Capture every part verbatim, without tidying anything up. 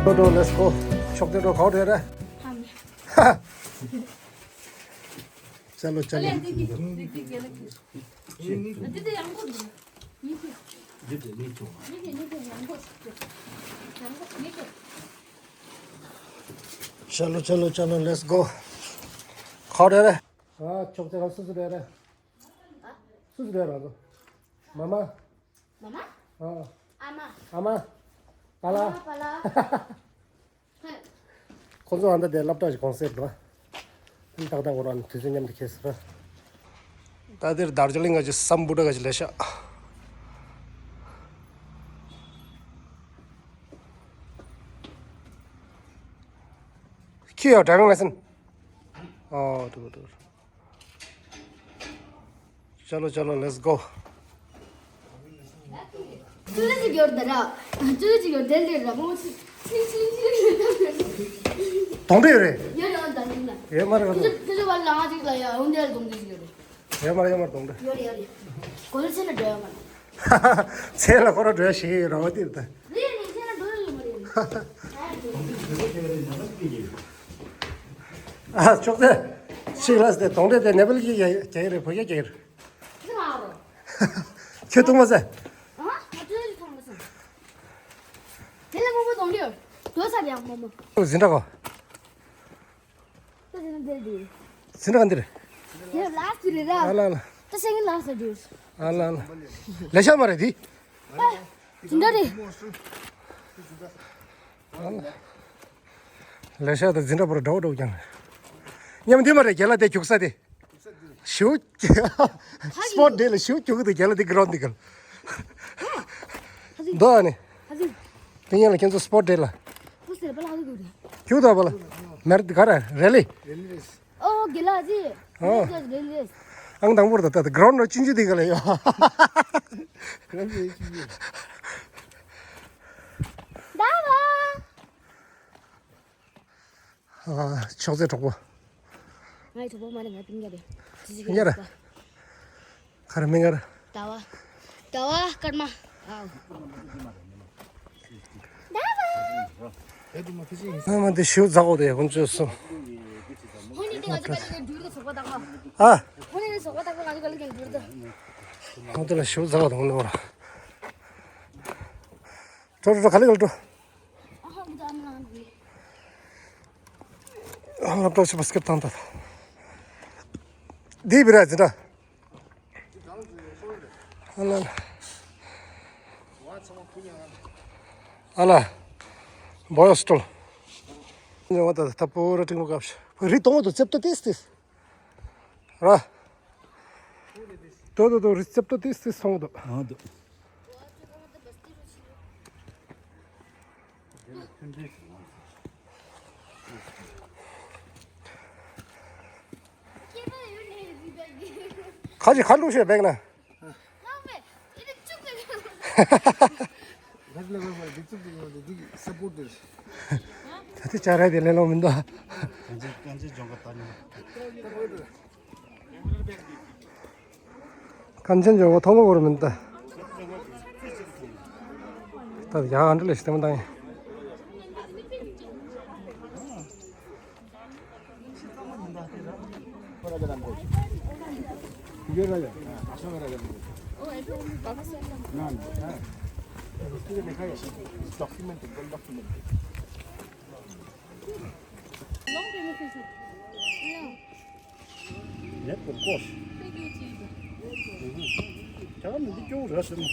འགྲོ་འགྲོ། Let's go. ཕྱོགས་དེ་འགྲོ། ག་པར་འགྲོ་རེད། ཧ་མི། ཧ། ཅ་ལོ་ཅ་ལོ། ཅ་ལོ་ཅ་ལོ་ཅ་ལོ། Let's go. ག་པར་འགྲོ་རེད། ཨ། ཕྱོགས་དེ་རང་སུ་སུ་འགྲོ་རེད། སུ་སུ་འགྲོ་རེད། མ་མ། མ་མ། ཨ། ཨ་མ། ཨ་མ། པ་ལགས། ཨ་མ། པ་ལགས། ཁོ་ཚོ་ཨ་མདའ་དེ་སློབ་གྲྭ་ཞིག་གོང་སེར་དུ། ཏག་ཏག་འོ་རང་དུས་ཚོད་མཉམ་དུ་ཁེལ་སོང་། ད་དེར་དར་ཇི་ལིང་ག་ཅིག་སམ་བྷོ་ཊ་ག་ཅིག་ལས་ཤག་ཁྱི་ཡོད། Driving license. ཨོ། འགྲོ་འགྲོ། ཅ་ལོ་ཅ་ལོ། Let's go. ཅུ་ཅི་ཡོར་དེ་ར། ཅུ་ཅི་ཡོར་དེ་ལེ་ར་མོ་ཆི་ཆི་ཆི་ཆི། གདོང་འདྲེ་ཡོད་རེད། ཡོད་རེད། ཨ་ད་ཡིན་ན། ཡོད་མ་རེད། ཁྱོད་ཁྱོད་བར་ལ་ང་ཅིག་ལ་ཡ་འོན་ཏེ་གདོང་འདྲེ་ཡོད་རེད། ཡོད་མ་རེད། ཡོད་མ་རེད། གདོང་འདྲེ། ཡོད་རེད། ཡོད་རེད། གོ་ལ་ཆེ་ན་འདྲ་ཡོད་མ་རེད། མཚན་ལ་ཁོ་རང་འགྲོ་ཡ་ཞིག་རང་བ་དེ་རེད་ད། རེད་རེད། མཚན་ལ་འགྲོ་ཡ་ཡོད་མ་རེད། ཨ། ཅོག་ཙེ་ཤིག་ལ་སྟེ། གདོང་འདྲེ་དེ་ནེ་པལ་གྱི་རྒྱག་གི་རེད། བོད་རྒྱ་རྒྱག་གི་རེད། ཁྱོད་མཐོང་མ་ཟེར། ཨ། ང་ཅོག་ཙེ་མཐོང་མ་ཟེར། དེ་ལ་མང་པོ་གདོང་འདྲེ་དོ་ས་ཡང་མང་པོ། འཛིན་གྲྭ་གོ། ད་འཛིན་གྲྭ་འདིར་འདི། འཛིན་གྲྭ་འདིར། དེ་ལ་སི་ཊི་རེད་ར། ཨ་ལ་ལ། ད་སེང་གེ་ལ་སི་ཊི། ཨ་ལ་ལ། ལས་ཤག་མ་རེད་འདི། འཛིན་གྲྭ་རེད། ལས་ཤག་དང་འཛིན་གྲྭ་བར་འདྲ་བོ་འདྲ་བོ་ཀྱང་རེད། མཉམ་འདི་མ་རེད། རྒན་ལགས་དེ་རྒྱུག་ས་དེ། ཞུ། སི་པོར་ཊི་ཌེ་ལ་ཞུ་རྒྱུག་གི་འདུག་རྒན་ལགས་དེ་གི་རོན་འདི་གི། འདོ་ཨ་ནི། དེ་ཡན་ལ་ཁྱེད་ཚོ་སི་པོར་ཊི་ཌེ་ལ། རྒྱུག་འདུག་པ་ལ། མེར་ག་ར་རེ་ལི། ཨོ་དགེ་ལགས་ཅི། ཨོ། རེད་རེད། ཨང་དང་པོར་ད་ལྟ་གི་རོན་རོ་ཅུང་ཅུང་དེ་ག་ལ་ཡོད། ད་བ། ཨ། ཅོག་ཙེ་གྲོགས་པོ། ང་ཡི་གྲོགས་པོ་མ་རེད། ང་སྤུན་ཀྱག་རེད། ཅི་ཞིག་ཡ་ར། ག་རེ་མིང་ག་རེ། ཟླ་བ། ཟླ་བ་སྐར་མ། ཨའོ། ཟླ་བ། ཨ་མ་འདི་ཞུ་ཛ་གོ་དེ་ཧུན་ཅོ་སོ། ཧོ་ནི་དེ་ང་ཚོ་ག་ལེ་གན་འགྲུལ་དུ་ཚོགས་པ་དག་པ། ཨ། ཧོ་ནི་ཚོགས་པ་དག་པ་ང་ཚོ་ག་ལེ་གན་འགྲུལ་དུ། ཧོ་དེ་ལ་ཞུ་ཛ་གོ་དང་ནོར། འགྲོ་འགྲོ་འགྲོ། ག་ལེ་ག་ལེ་འགྲོ། ལབ་ཏོག་ཆི་བ་སྐེབ་བཏང་ད། འདི་བི་ར་འཛིན་གྲྭ། ཨ་ལ་ལ། ཨ་ལ། བོ་ཡོ་སི་ཊོལ། ཉོ་བ་ད་ད་པོ་ར་ཏིང་མོ་སྐབས་རི་གཏོང་བ་དུ་ཙེབ་ཏོ་ཏིས་ཏིས། ར། དོ་དོ་དོ་རི་ཙེབ་ཏོ་ཏིས་ཏིས་སོང་དོ། ཨ་དོ། ཁ་ཅིག་ཁ་ལུག་ཤོད་བེག་ན། ད་དེ་ཅ་ར་དེ་ལེ་ལོ་མིན་ད། གང་ཅི་གང་ཅི་ཇོང་ག་ད་ནི། གང་ཅན་ཇོ་བོ་ཐོག་མ་བོར་མིན་ད། ད་ཡ་ཨ་འདྲ་ལས་ཤི་ཏེ་མ་ད་ཡིན། ངས་གོ་གོ། ད་ག་མི་འདི་སྐྱོ་ར་ཟེར་མོ།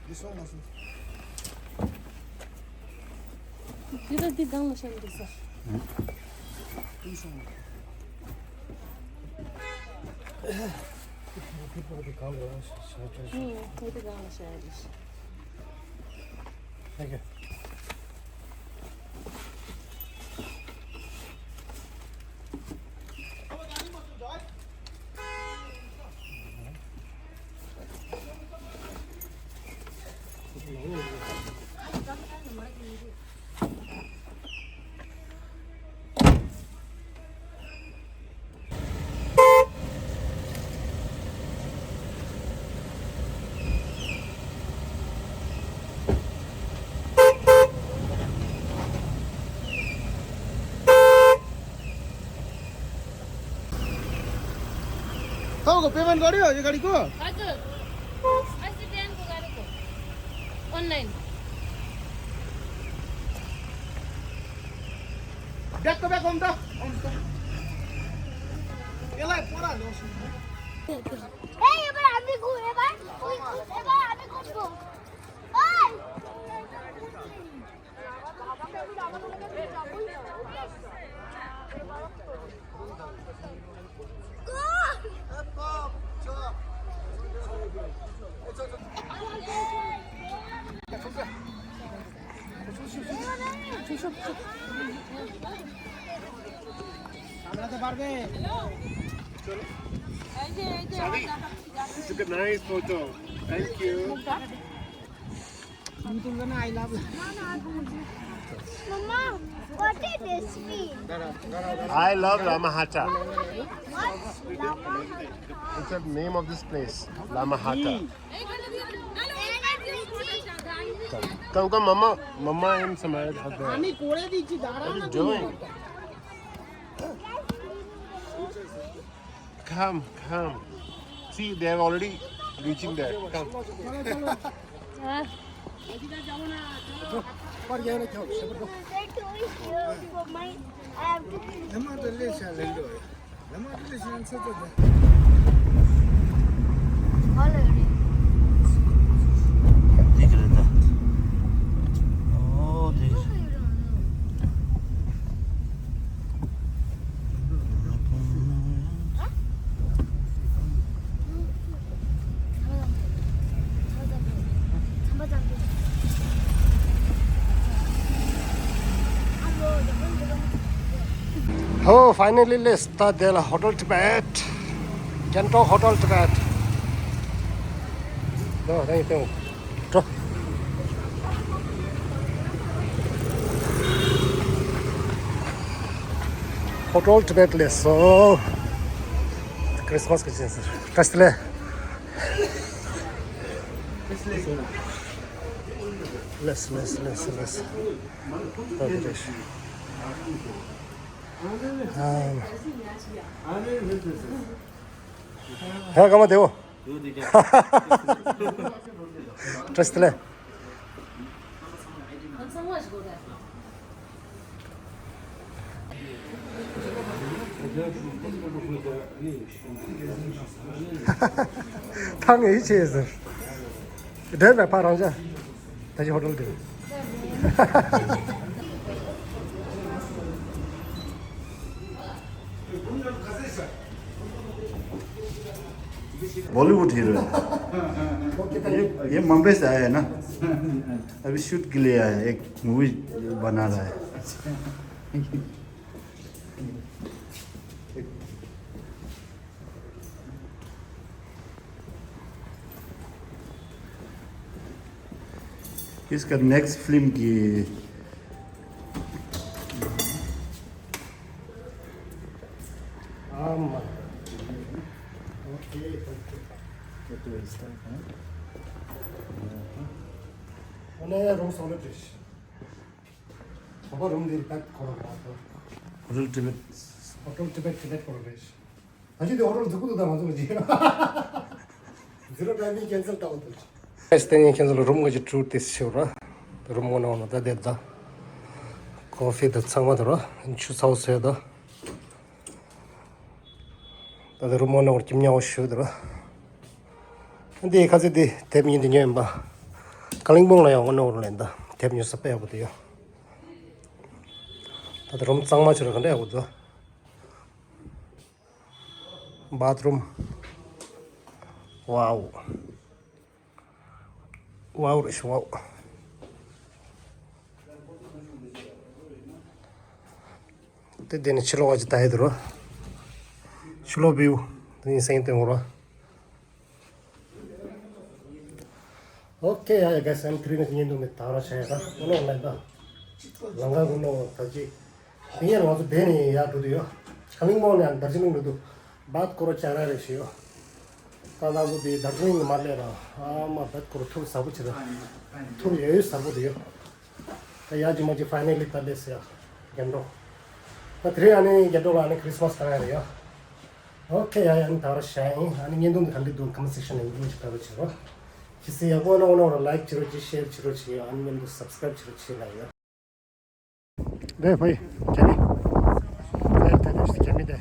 འདི་སོང་མ་སོང་། འདི་ལ་འདི་སྒང་ལ་བཞག་འདུག་ས། འདི་སོང་། ཨུ། འོ་དེ་གང་ལ་བཞག་ཡ་རེད། Thank you. तपाईँको पेमेन्ट गर्यो यो गाडीको? हजुर। अस्ति बिहानको गरेको। अनलाइन। ब्यागको ब्याग आउनु त। आउनु त। यसलाई पोरा ल्याउँछु। ए, एबार हामी गो, एबार, एबार हामी गो। ओइ! Took a nice photo. Thank you. Mama, what is this mean? I love Lamahata. What? Lamahata. It's the name of this place, Lamahata. Come, come, Mama. Mama and Samaya are there. What are you doing? Come, come. See, they are already reaching there. Come. Oh, finally, let's start the Hotel Tibet. Gangtok Hotel Tibet. No, thank you. Hotel Tibet le so. Christmas kitchen sir. Trust le. Less, less, less, less. Hey, come on, Devo. Trust le. ཐང་ངེ་ཆེ་ཟེར། འདྲེན་པའི་ཕ་རང་ཅག་ད་ཅི་ཧོ་ཊལ་དེ། Bollywood हीरो है। ये, ये मुंबई से आया है ना। अभी शूट के लिए आया है, एक मूवी बना रहा है। इसका नेक्स्ट फिल्म की। आमा। Okay, okay. अनि रुम सलेक्ट। अब रुम दिएर प्याक गरौँ। Hotel Tibet. Hotel Tibet select गरौँ। अझै त्यो होटल झुक्क दुख्दा भन्छ पछि। जिरो टाइमिङ क्यान्सल टाउन त। यस्तै नि क्यान्सल रुम गछि टुर टेस्ट सेउ र। रुम गन आउनु त देत द। कफी त छामा त र। छु साउ से द। ད་ལྟ་རུ་མོ་ནོར་གྱིམ་ཉའོ་ཤུ་དུ་ར། འདི་ཁ་ཚི་འདི་དེབ་ཉིན་འདི་ཉོས་ཡིན་པ། ཀ་ལིང་པོང་ལ་ཡང་ངོ་ནོར་ལེན་ད་དེབ་ཉོ་ས་པ་ཡག་པོ་དུ་ཡོད། ད་ལྟ་རུམ་གཙང་མ་ཆུ་ར་ག་འདྲ་ཡག་པོ་འདུག་བཱཐ་རུམ། ཝའོ། ཝའོ་རེ་ཤི་ཝའོ། དེ་དེ་ནི་ཕྱི་ལོགས་ཀྱི་ད་ཡི་དུ་རོ། ཕྱི་ལོགས་བིའུ། དེ་ནི་སེང་སྟོན་འོ་རོ། Okay, yeah, I guess I'm three ནི་ཉིན་དུ་མི་ད་ར་ཆ་ཡ་ད་ཀུ་ནོ་ལན་ད། ལང་ག་ཀུ་ནོ་ད་ཅི། དེ་ཡར་ང་ཚོ་དེ་ནི་ཡར་འགྲོ་དུ་ཡོད། ཁ་ལིང་མོ་ནས་དར་ཇི་ལིང་འགྲོ་དུ། བཱད་སྐོར་ཅ་ར་རེ་ཞིག་ཡོད། ད་ལ་བུ་དེ་དར་ཇི་ལིང་ནས་མར་སླེབས་ར། ཨ་མ་བཱད་སྐོར་ཐུར་ཟབ་པོ་ཆེ་ར། ཐུར་ཡོད་ཡོད་ཟབ་པོ་དེ་ཡོད། ད་ཡ་ཇི་མ་ཇི་ཕའི་ནལ་ལི་ད་སླེབས་ཟེར་ཡ། རྒྱ་འགྲོ། ད་དེ་རིང་ཨ་ནི་རྒྱ་འགྲོ་ལ་ཨ་ནི་ཁྲིས་མས་གཏང་ཡ་རེད་ཡ། ཨོ་ཁེ། ཡ་ཡ། ཨ་ནི་ད་བར་ཤ་ཡིན། ཨ་ནི་བརྙན་ཐུང་འདི་ག་འདྲ་འདུག་ཀོ་མེན་སེག་ཤན་ལ་ཡིག་འབྲུ་ཞིག་ཕབ་པ་བྱེད་རོགས། ཁྱེད་ཚོས་ཡག་པོ་གནང་གནང་རོགས། ལའིག་བྱེད་རོགས་གྱིས། ཤེར་བྱེད་རོགས་གྱིས། ཨ་ནི་མཉམ་དུ་སབ་སི་ཀ་རེབ་བྱེད་རོགས་གྱིས་ལ་ཡོད། དེ་ཕ་ཡི་རྒྱ་མི། དེ་དེ་དེ་རྒྱ་མི་དེ།